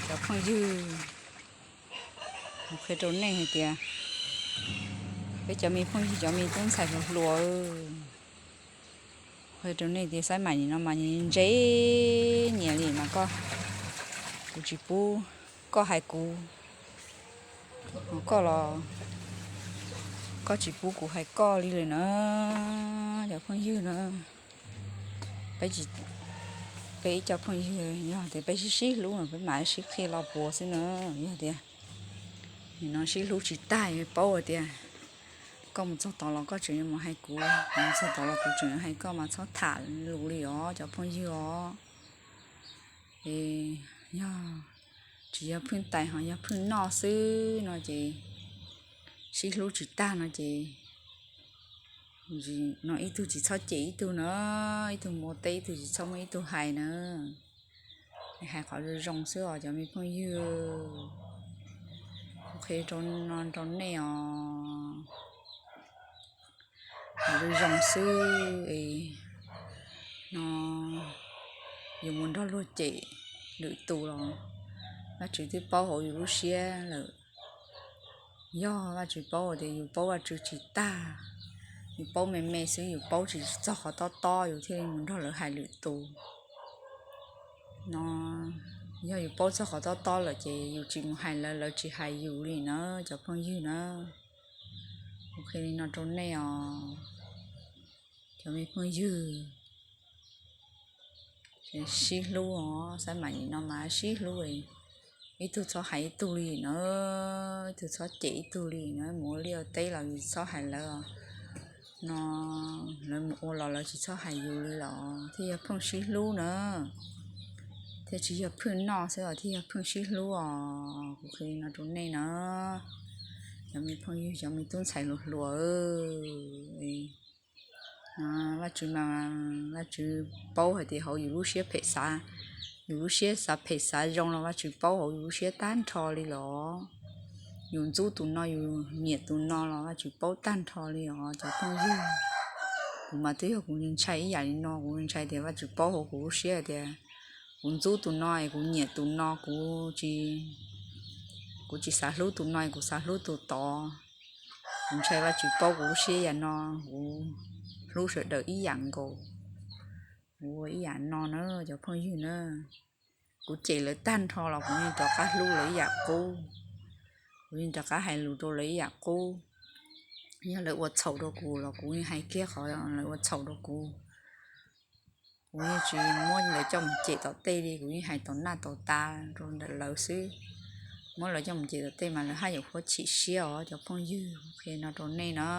Cov phooj ywg, qhia rau nej hais tias peb cov me phooj ywg, cov me tub ntxhais hluas hluas, qhia rau nej tias xab maim nim no mas ntse nyias li mas koj, kuv tsis pub koj hais kuv, koj los koj tsis pub kuv hais koj li lawm na, cov phooj ywg na. Peb ib co phooj ywg yog tias peb sib sib hlub no peb mam sib qhia los puas xwb na. Yog tias nim no sib hlub tsis tag, paub hais tias koj mus txog tod los koj tseem yuav mus hais kuv, mus txog tod los kuv tseem yuav hais koj mas txhob tham lus li os cov phooj ywg os. Es yog tsis yog phooj ywg tais ho yog phooj ywg noj xwb no ces sib hlub tsis tag no ces no ib tug tsis txhob cem ib tug na, ib tug mus ua teb ib tug tsis txhob muab ib tug hais na. Hais qhov zoo zoo xwb os cov me phooj ywg, kuv qhia rau no rau nej os. Hais zoo zoo xwb es no yus mus nrog luag cem lwm tus los Vajtswv twb paub hauv yus lub siab lawm. Yog Vajtswv paub hais tias yus paub Vajtswv tsis tag, yus paub me me xwb, yus paub tsis txog qhov tob tob yus thiaj li mus nrog lawv hais lwm tus no. Yog yus paub txog qhov tob tob lawm ces yus tsis mus hais lawv, lawv tsis hais yus li na cov phooj ywg na. Kuv qhia li no rau nej os cov me phooj ywg, sib hlub os, xab maim nim no mas sib hlub, ib tug txhob hais ib tug li na, ib tug txhob cem ib tug li na, mus ua liaj ua teb los yus txhob hais lawv no, lawv mus ua los lawv tsis txhob hais yus li los thiaj yog phooj sib hlub na, thiaj tsis yog phooj noj xwb os thiaj yog phooj sib hlub os. Kuv qhia li no rau nej na, cov me phooj ywg, cov me tub ntxhais hluas hluas, Vajtswv mas Vajtswv paub hais tias hauv yus lub siab phem xav, yus lub siab xav phem xav zoo los Vajtswv paub hauv yus lub siab tag nrho li los. Yus ntxub tus no yus nyiam tus no los Vajtswv paub tag nrho li os cov phooj ywg. Kuv mas twb yog kuv ntshai ib yam li no, kuv ntshai tias Vajtswv paub hauv kuv lub siab tias kuv ntxub tus no es kuv nyiam tus no, kuv tsis, kuv tsis xav hlub tus no es kuv xav hlub tus tod. Kuv ntshai Vajtswv paub kuv lub siab yam no, kuv hlub sawv daws ib yam nkaus, kuv ua ib yam no na cov phooj ywg na. Kuv cem lawv tag nrho los kuv yeej rov qab hlub lawv ib yam qub, kuv yeej rov qab hais lus rau lawv ib yam qub. Yog lawv ua txhaum rau kuv los kuv yeej hais kiag qhov lawv ua txhaum rau kuv. Kuv yeej tsis muab lawv coj mus cem tom tej li, kuv yeej hais tom naj tom tas rau ntawm lawv xwb. Muab lawv coj mus cem tom tej mas lawv haj yam yuav chim siab os cov phooj ywg, qhia no rau nej na.